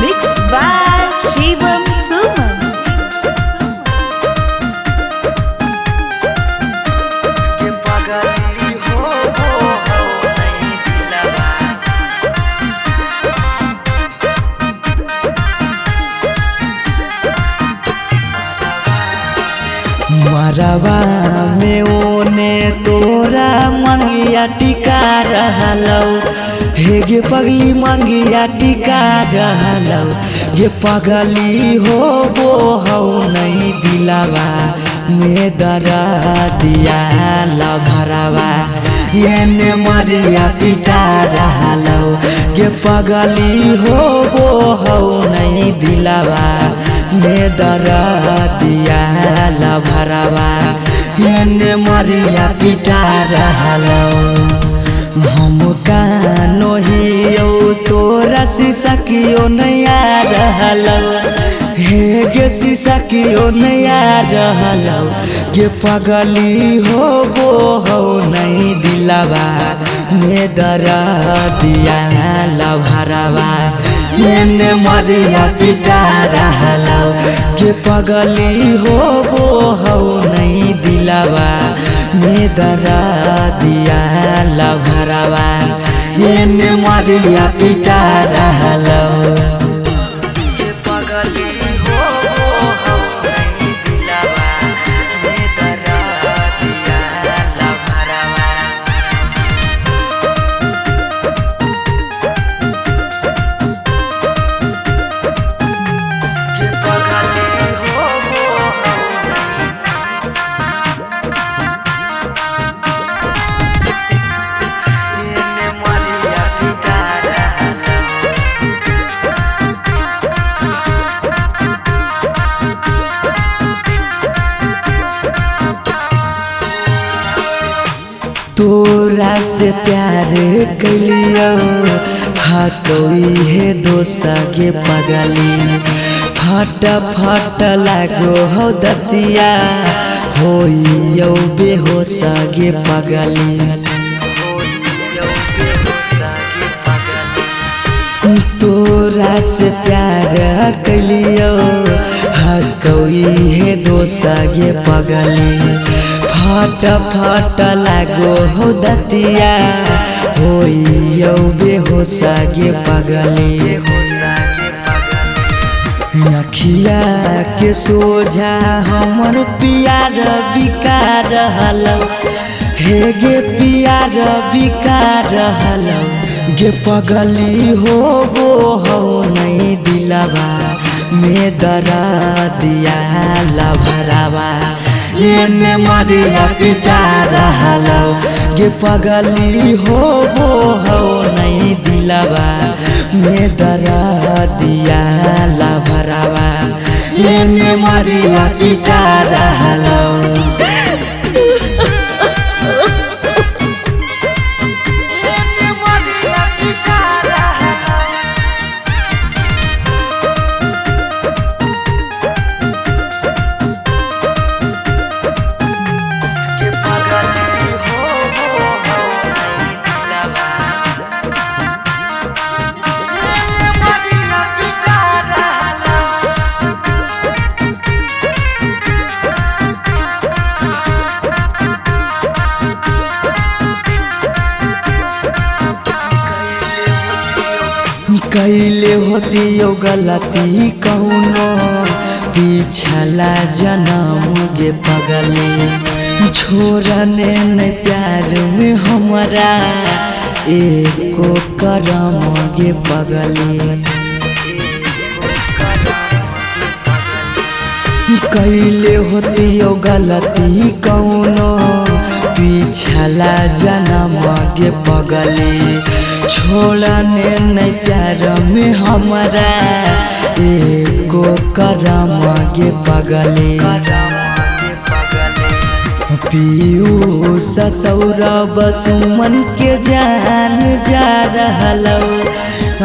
Mixed by Shivam Suman. मरवा में ओने तोरा मंगिया टिका रहलौ, हे गे पगली मंगिया टिका रहलौ, गे पगली हो वो हौ नहीं दिलावा में दरा दिया लभरवा एने मरिया पिटा रहलौ, गे पगली हो वो हौ नहीं दिलावा में दरा दिया लभरवा एने मरिया पिटा रहलौ। हम कानो हियौ तोरा शीशा कियो नहीं आ रहलौ, हे गे शीशा कियो नहीं आ रहलौ, गे पगली हो वो हौ नहीं दिलावा में दरा दिया लभरवा एने मरिया पिटा रहलौ, गे पगली हो वो हौ नहीं दिलावा में दरा दिया लभरवा एने मरिया पिटा रहलौ। तोरा से प्यार कैलियौ हाथोई हे दोसा गे पगली, फट फट लागो हौ दतिया होइयौ बेहोशा गे पगली। तोरा से प्यार कैलियौ हकौई हे दोसा गे पगली, फट फट लागो हो दतिया होइयौ बेहोशा गे पगली। अखिया के सोझा हमर पियार बिका रहलौ, हे गे पियार बिका रहलौ, गे पगली हो वो हौ नहीं दिलावा में दरा दिया लभरवा एने मरिया पिटा रहलौ, गे पगली हो वो हौ नहीं दिलावा में दरा दिया लभरवा एने मरिया पिटा रहलौ। कैले होतियो गलती कौनो पिछला जनम गे पगली, छोड़ने नहीं प्यार में हमरा एको करम गे पगली। कैले होतियो गलती कौनो पिछला जनम गे पगली, छोड़ने नहीं प्यार में हमरा एको करम गे पगली। पीयूष सौरभ सुमन के जान जा रहलौ,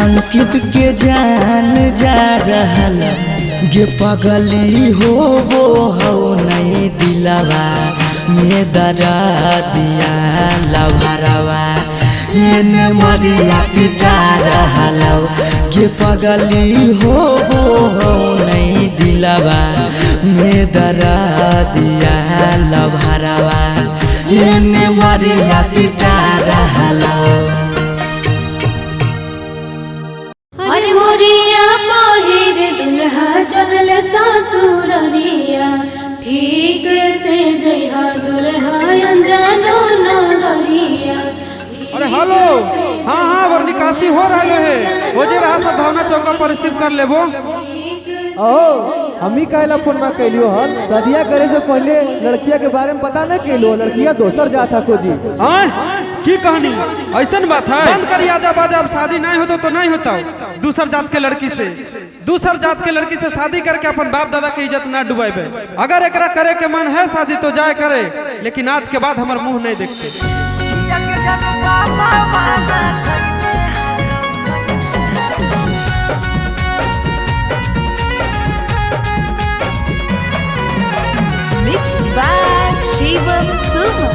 अंकित के जान जा रहल गे पगली हो वो हो नहीं दिलवा में दरा दिया लवरवा एने मरिया पिटा रहल गे पगली हो वो हो नहीं दिलवा में दरा दिया लवरवा एने मरिया पिटा रहल। अरे मोरिया पहिर दुल्हा चलल ससुररिया, ठीक से जइहा दुल्हा अनजानो नगरिया। अरे हेलो, हाँ हाँ वर निकासी हो रहा है, हो जे रहा सद्भावना चौका पर रिसीव कर लेबो। ओ हमी काहेला फोन मा कैलियो हन, सदिया करे से पहले लड़किया के बारे में पता न कैलियो, लड़किया दोसर जात हको जी। हाँ की कहानी ऐसन बात है, बंद करी आजा बाजा, अब शादी नहीं होता तो नहीं होता। दूसर जात के लड़की से, दूसर जात के लड़की से शादी करके अपन बाप दादा के इज्जत ना डुबावे। अगर एकरा करे के मन है शादी तो जाए करे, लेकिन आज के बाद हमार मुंह नहीं देखते। Mix by Shivam Suman.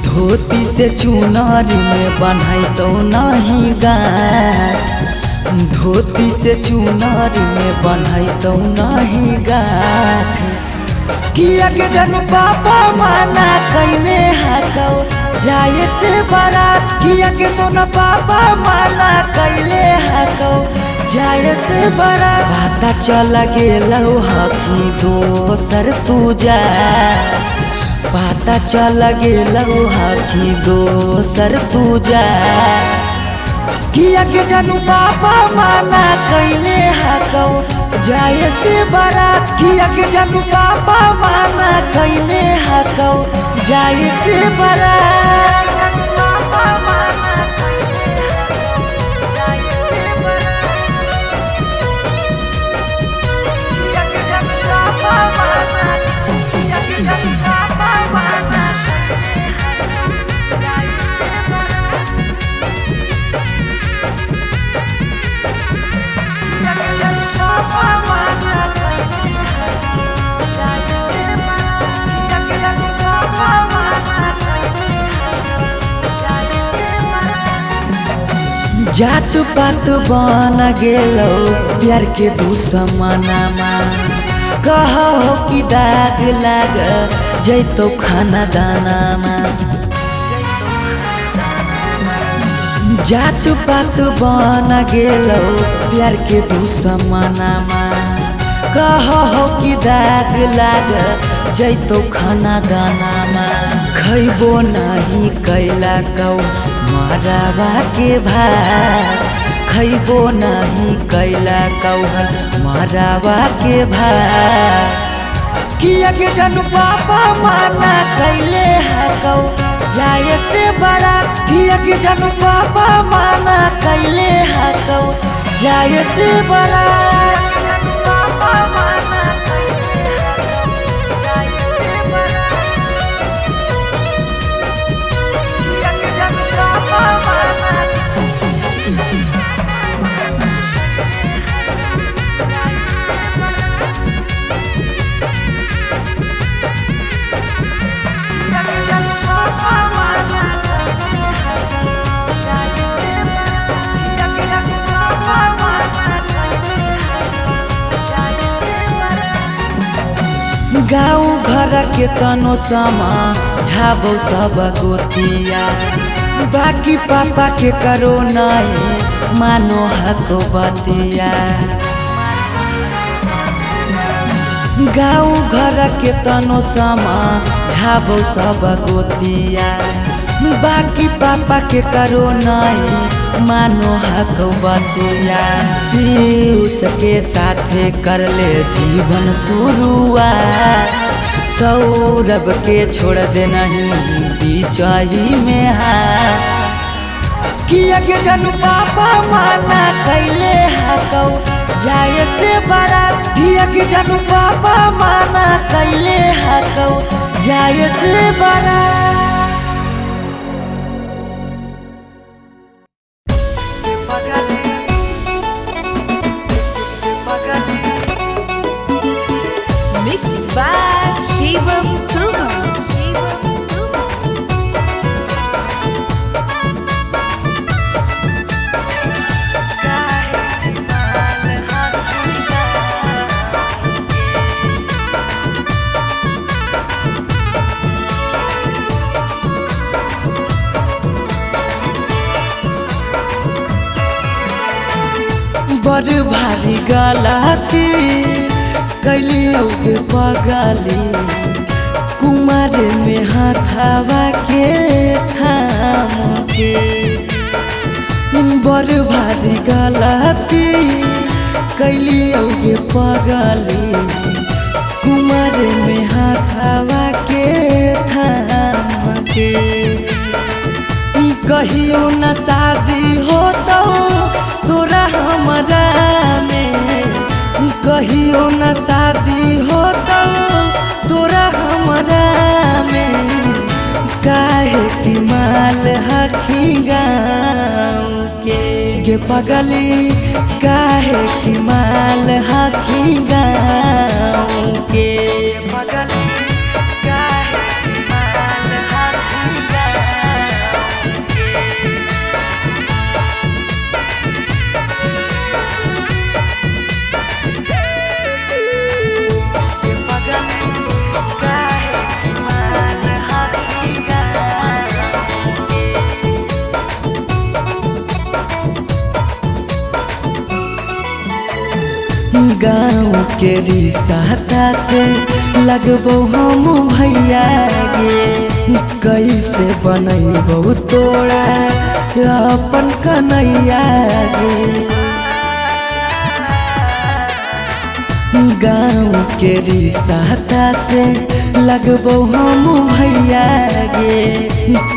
धोती से चुनरी में बन्हाई तो नहीं गाँठ, धोती से चुनरी में बन्हाई तो नहीं गाँठ। किया के जन पापा माना कैने हाकौ जाए से बारात, किया के सोना पापा माना कैले हाकौ जाए से बारात। पता चल गेलौ हकी दोसर तू जा, पता चल गेलौ हकी दोसर तू जा। किया के जानू पापा माना कैले हाकौ जाए से बारात, किया के जानू पापा माना कैले हाकौ जाए से बारात। जात पात बन गेलो प्यार के दुश्मनामा, कहो कि दाग लाग जैतो खाना दानामा। जात पात बन गेलो प्यार के दुश्मनामा, कहो कि दाग लाग जैतो खाना दानामा। खैबो नहीं कैला कौ मरावा के भात, खैबो नहीं कैला कौ मरावा के भात। किया के जानू पापा माना कैले हाकौ जाए से बारात, किया के जानू पापा माना कैले हाकौ जाए से बारात। गाँव घर के तनो समा झाबो सब गोतिया, बाकी पापा के करो नहीं मानो हको बतिया। गाँव घर के तनो समा झाबो सब गोतिया, बाकी पापा के करो नहीं मानो हको बतिया। पीयूष के साथे कर ले जीवन शुरुआत, सौरभ के छोड़ दे नहीं बिचही में हाथ। किया के जानू पापा माना कैले हाकौ जाए से बारात। किया के जानू पापा माना कैले हाकौ जाए से बारात। Mix by Shivam Suman. बड़ भारी गलती कैलियौ के पगली, कुमार में हाथावा के थाम के। बड़ भारी गलती कैलियौ के पगली, कुमार में हाथावा के थाम के। कहियो न शादी होतौ तोरा हमरा में, कहियो न शादी होतौ तोरा हमरा में। काहे कि माल हखी गाँव के पगली, काहे कि माल हखी गाँव के पगली, काहे कि माल हखी गाँव के। गाँव के रिसाता से लगबो हम भैया गे, कैसे बनैबो तोरा अपन कन्हैया गे। गाँव के रिसाता से लगबो हम भैया गे,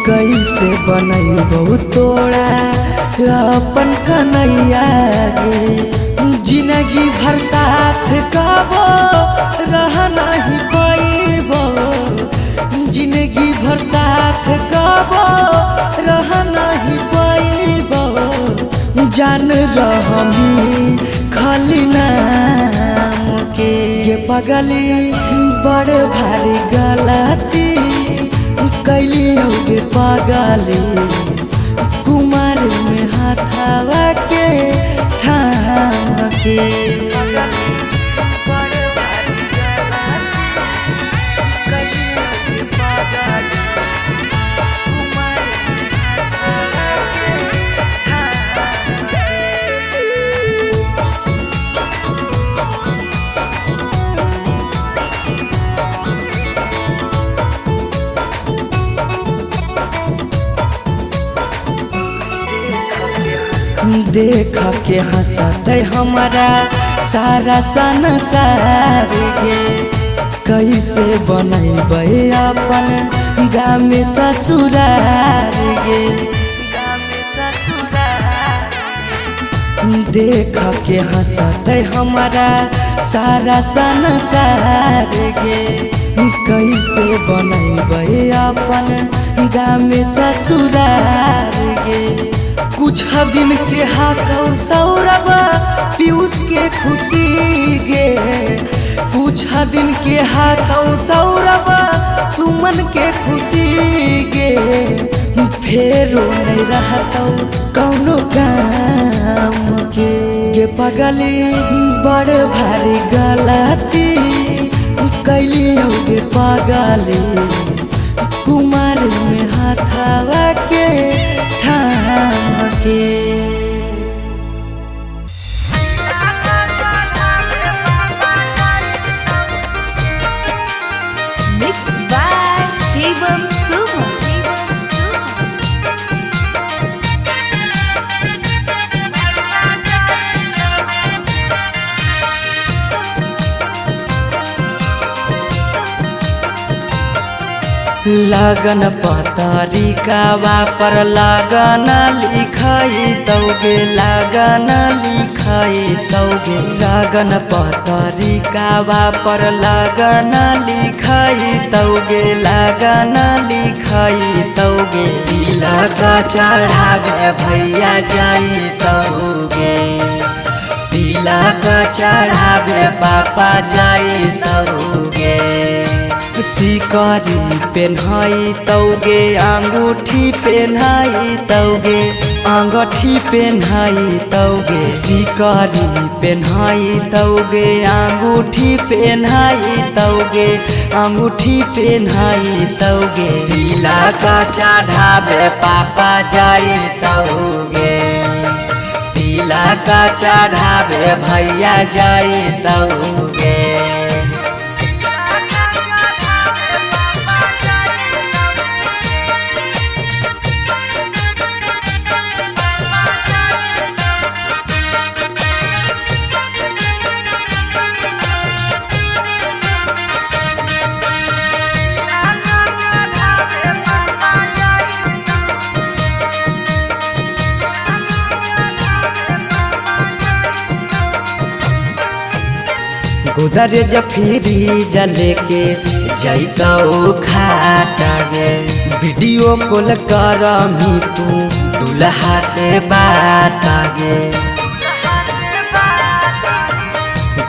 कैसे बनैबो तोरा अपन कन्हैया गे। जिंदगी भर साथ कबो रह नहीं पैबो, जिंदगी भर साथ कबो रह नहीं पैबो। जान रहमी खाली नाम के पगली, बड़ भारी गलती कैलियौ के पगली, कुमार में हाथावा के थाम के। देख के हंसते हमारा सारा संसार गे, कैसे बनैबै अपन गाँव में ससुरार गे। देख के हंसते हमारा सारा संसार गे, कैसे बनैबै अपन गाँव में ससुरार गे। कुछ दिन के हाकौ सौरभ पीयूष के खुशी गे, कुछ दिन के हाकौ सौरभ सुमन के खुशी गे। फेरो नहीं रहतौ कौनो काम के पगली, बड़ भारी गलती कैलियौ के पगली, कुमार में हाथावा के थाम के। Mix by Shivam Suman. लगन पतरिकावा पर लगन लिखाई तौगे, लगन लिखाई तौगे। लगन पतरिकावा पर लगन लिखाई तौगे, लगन लिखाई तौगे। तिलक चढ़ावे भैया जाई तौगे, तिलक चढ़ावे पापा जाई तौगे। सिकरी पेन्हाई तौगे, अंगूठी पेन्हाई तौगे, अंगूठी पेन्हाई तौगे। सिकरी पेन्हाई तौगे, अंगूठी पेन्हाई तौगे, अंगूठी पेन्हाई तौगे। तिलक चढ़ावे पापा जाई तौगे, तिलक चढ़ावे भैया जाई तौगे। गोदरेज फ्रीज लेके जैतौ खाटा गे, वीडियो कॉल करमी तू दुल्हा से बात गे।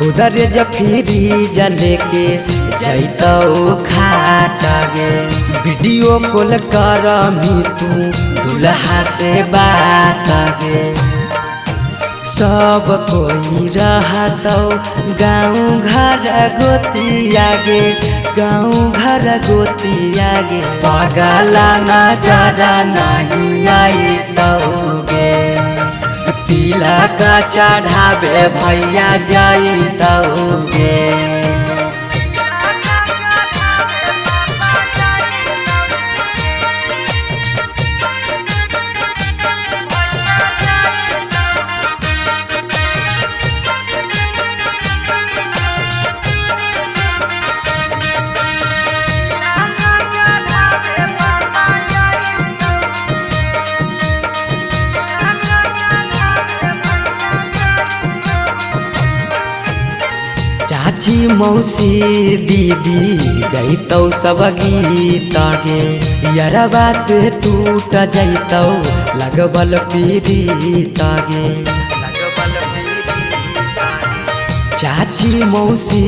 गोदरेज फ्रीज लेके जैतौ खाटा गे, वीडियो कॉल करमी तू दुल्हा से बात गे। सब कोई रहतौ गाँव घर गोतिया गे, गाँव घर गोतिया गे। पगला नजर नहीं आई तौगे, तिलक चढ़ावे भैया जाई तौगे। चाची मौसी दीदी गईतौ सब गीत गे, यरवा से टूट जैतौ लगबल पीरीत गे। चाची मौसी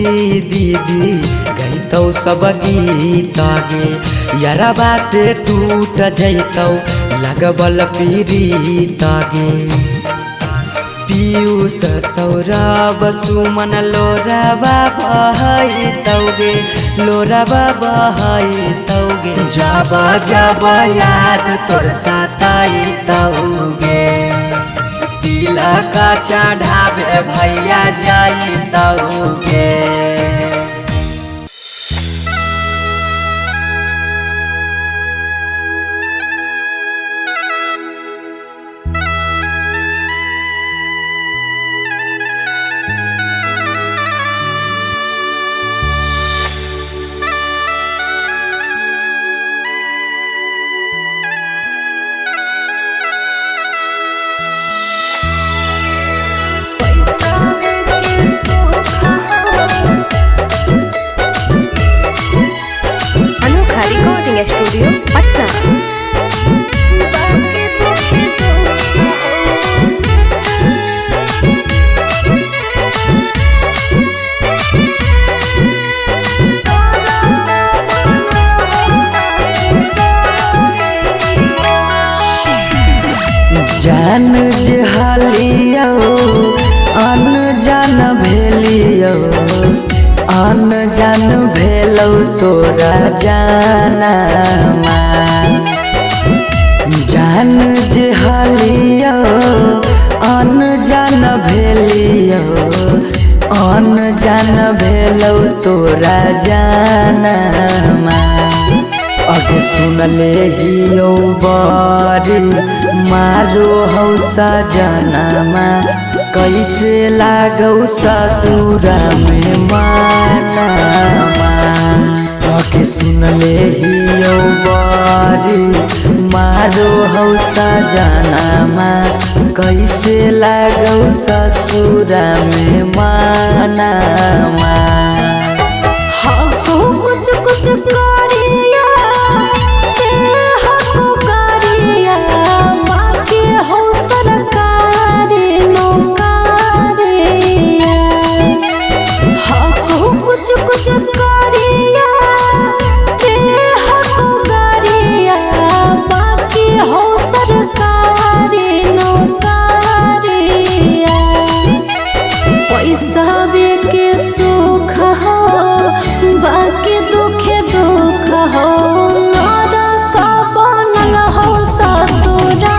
दीदी गईतौ सब गीत गे, यरवा से टूट जैतौ लगबल पीरीत गे। पीयूष सौरभ सुमन लोराबा बहई तौगे, लोराबा बहई तौगे। जब जब याद तोर सताई तौगे, तिलक चढ़ावे भैया जाई तौगे। स्टूडियो पटना। जान जहलियो अनजान भेलियो, अनजान भेलौ तोरा जाना। जान जहलियो अनजान भेलियो, अनजान भेलौ तोरा जाना। अग सुनले हियो बरी मारो हौ सजनामा, कैसे लागौ ससुरा में मानामा। के सुनले हियो बारी मारो हौ सजनामा कैसे लागौ ससुरा में मानामा। हको कुछ कुछ करिया ते हको करिया बाकी हो सरकारी नौकरिया। हको कुछ कुछ करिया ते हको करिया बाकी हो सरकारी नौकरिया। पैसा के सुख हो बाकी दुखे दुख हो नरक बनल हो ससुरारिया।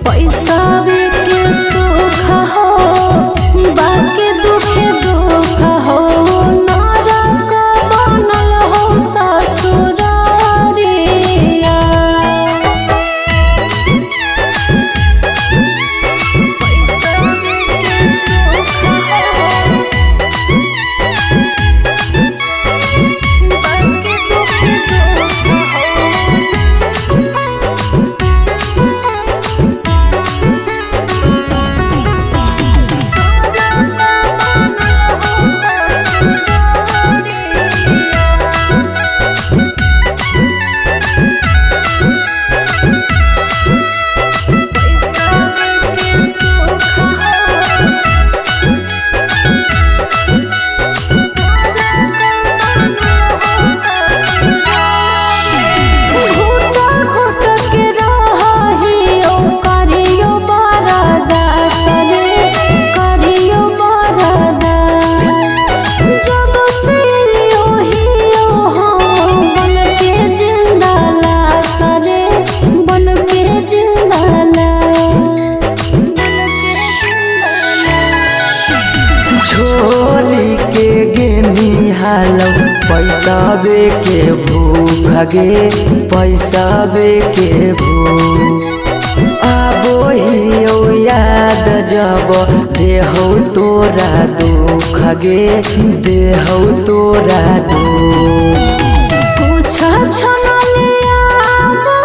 पैसा के सुख हो बाकी दुखे दुख हो नरक बनल हो ससुरारिया। घुट घुट के रहियो करियो बरदास रे करियो बरदास। जब से ओहियो हम बन के जिंदा लाश रे बन के जिंदा लाश। छोरी के गेनी हालौ पैसावे के भूख गे पैसावे के भूख। आबो हियो याद जब देहौ तोरा दुख गे देहौ तोरा दुख। कुछ छनलियाबो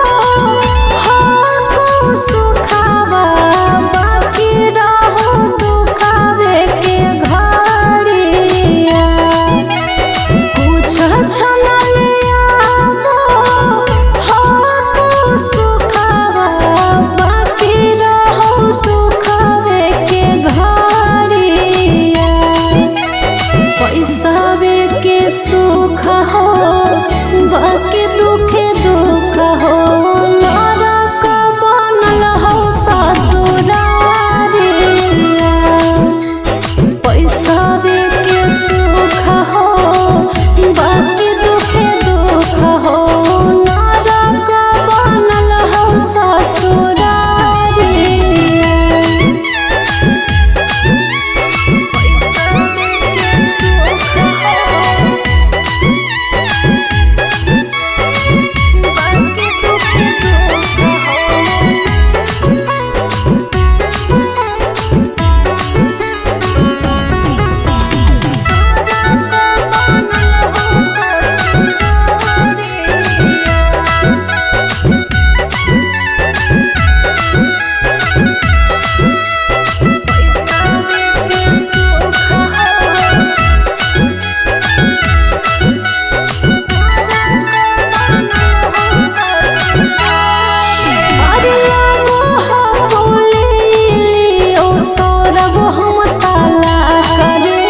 हको सुखावा बाकी रहो दुखावे के घड़िया। कुछ छनलियाबो हको सुखावा बाकी रहो दुखावे के घड़िया। पैसा के सुख हो बाकी दुखे दुख हो नरक बनल हो ससुरारिया। पैसा के सुख हो बाकी दुखे दुख हो नरक बनल हो ससुरारिया। अरे आगो हो बोलियो सौरभ हम ताला करे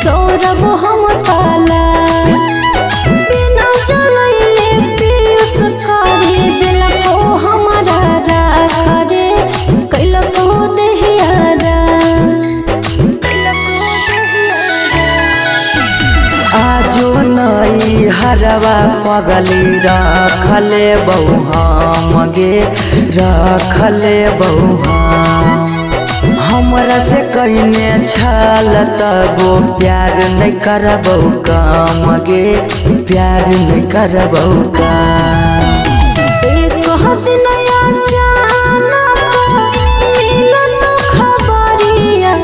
सौरभ हम ताला। बिना चलैले पीयूष करे दिलको हमारा राख रे कैलको देहियारा। आजो नई हरवा पगली रखले बहु हम गे रखले बहु हम। हमरा से कइने छल तबो प्यार नहीं करबौ काम गे प्यार नहीं करबौ काम। एक दिन अचानक मिलल खबरिया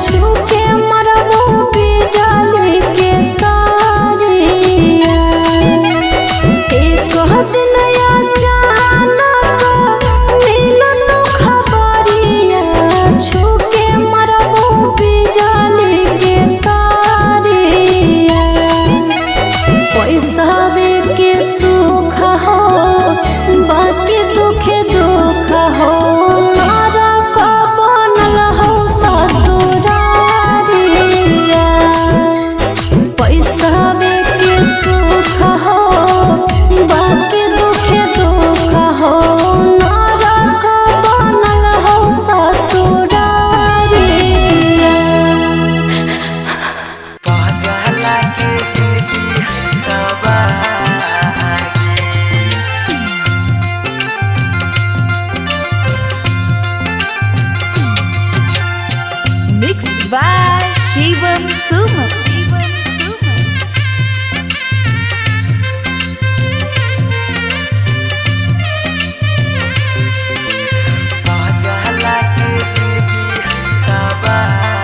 छूके मरबो बिजली के। Shivam Suman. Shivam Suman. पागला के जिंदगी है तबाही।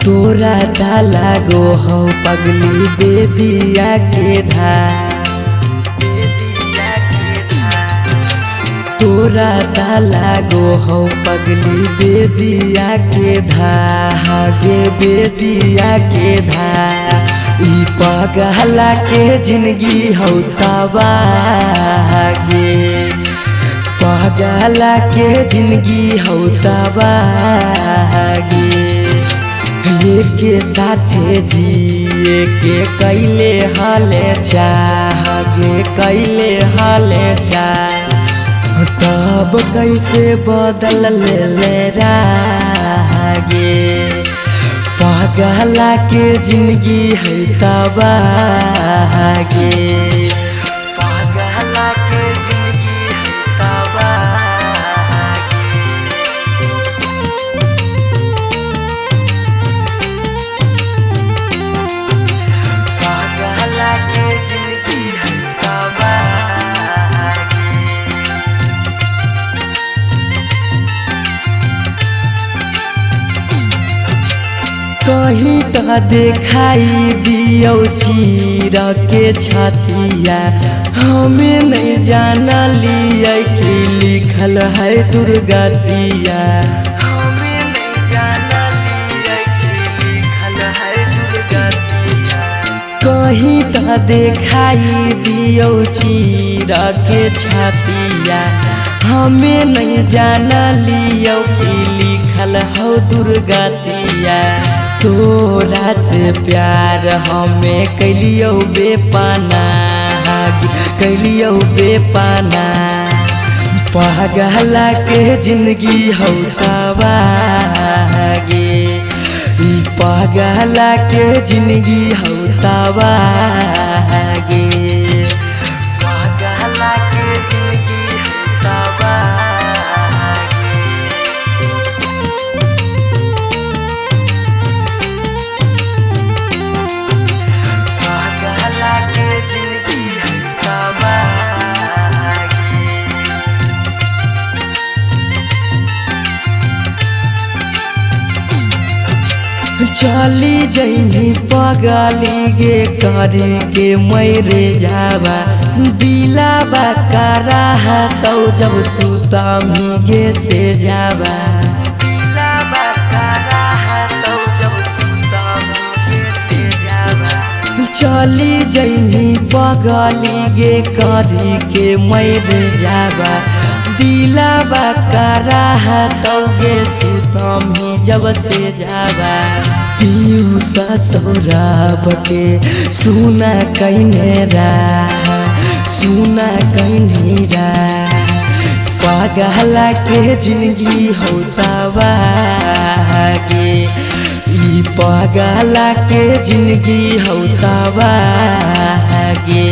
तोरा ताला गो हो पगली बेदिया के धार, तोरा ताला गो हो पगली बेदिया के धागे, बेदिया के धार। ई पगला के जिंदगी हौ तबागे, पगला के जिंदगी हौ तबागे। के साथे जिए के कैले हाले चाहगे, कैले हाले चाह। तब कैसे बदल ले रागे, पागला के जिंदगी है तबागे, पागला के जिंदगी है तबागे। पागला के जिंदगी है तबागे। कहीं त देखाई दियौ चीर के छतिया, हमें नहीं जाना लिया कि लिखल है दुर्गतिया, हमें नहीं जाना लिया कि लिखल है दुर्गतिया। कहीं त देखाई दियौ चीर के छतिया, हमें नहीं जाना लियौ कि लिखल हौ दुर्गतिया। तोरा से प्यार हमें कैलियौ बेपाना, कैलियौ बेपाना। पागला के जिंदगी हौ तबागे, ई पागला के जिंदगी हौ तबागे, पागला के जिंदगी हौ तबागे। पागला के जिंदगी है तबागे। चली जइनी पगली गे करे के मैरे जावा, दिलावा करा तो जब सुतामी गे से जावा, दिलावा करा तो जब सुतामी गे से जावा। चली जइनी पगली गे करे के मैरे जावा, दिलावा करा तो गे सुतामी जब से जावा। पीयूषा सौरभ के सुना कैने रा, सुना कैने रा। पागला के जिंदगी हौ तबागे, ई पागला के जिंदगी हौ तबागे।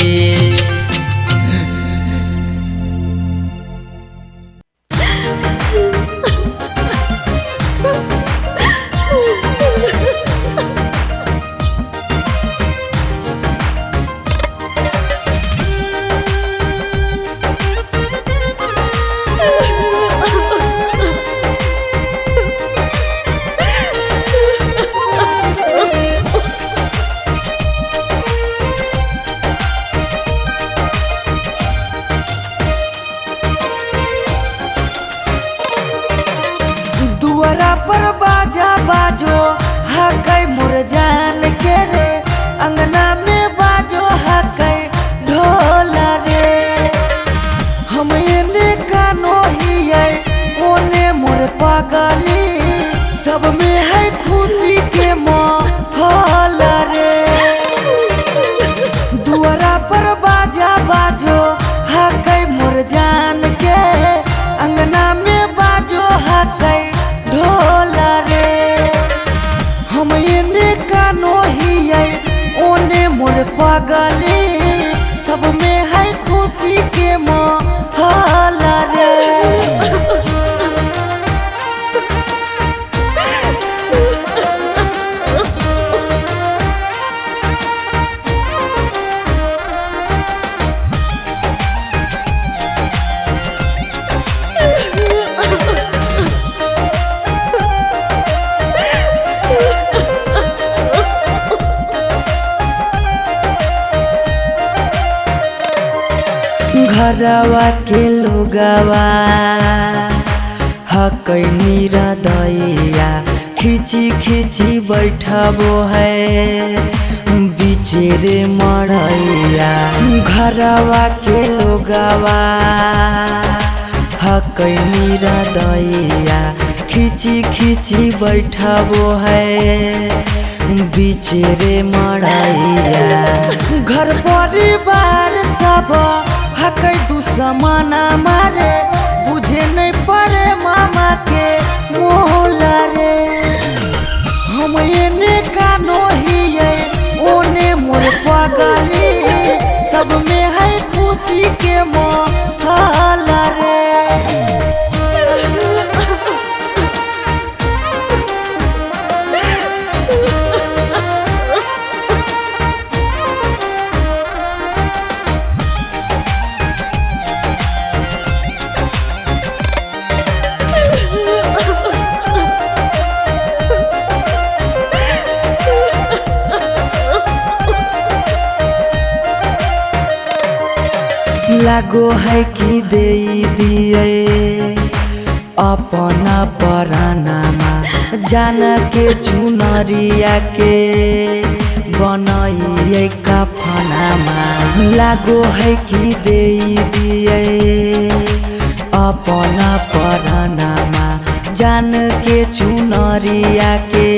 दुआरा पर बाजा बाजो हकै मोर जान के रे, अंगना में बाजो हकै ढोल रे। हम एने कानो हियै ओने मोर पगली, सब में है खुशी के माहौल रे। दुआरा पर बाजा बाजो हकै मोर जान के, अंगना में बाजो हकै ढोल रे। हम एने कानो हियै ओने मोर पगली, सब में है खुशी के माहौल। घरवा के लोगवा हकै निरदैया, खिची खिची बैठबो है बिचेरे मड़ैया। घरवा के लोगवा हकै निरदैया, खिची खिची बैठबो है बिचेरे मड़ैया। घर परिवार सब हकै दुश्मन मारे, बुझे नहीं पड़े मामा के मोहला रे। हम एने कानो हियै ओने मोर पगली, सब में है खुशी के मोहला रे। लागो है कि दे दिए अपना परानामा, जान के चुनरिया के बनाइए कफनामा। लागो है कि दे दिए अपना परानामा, जान के चुनरिया के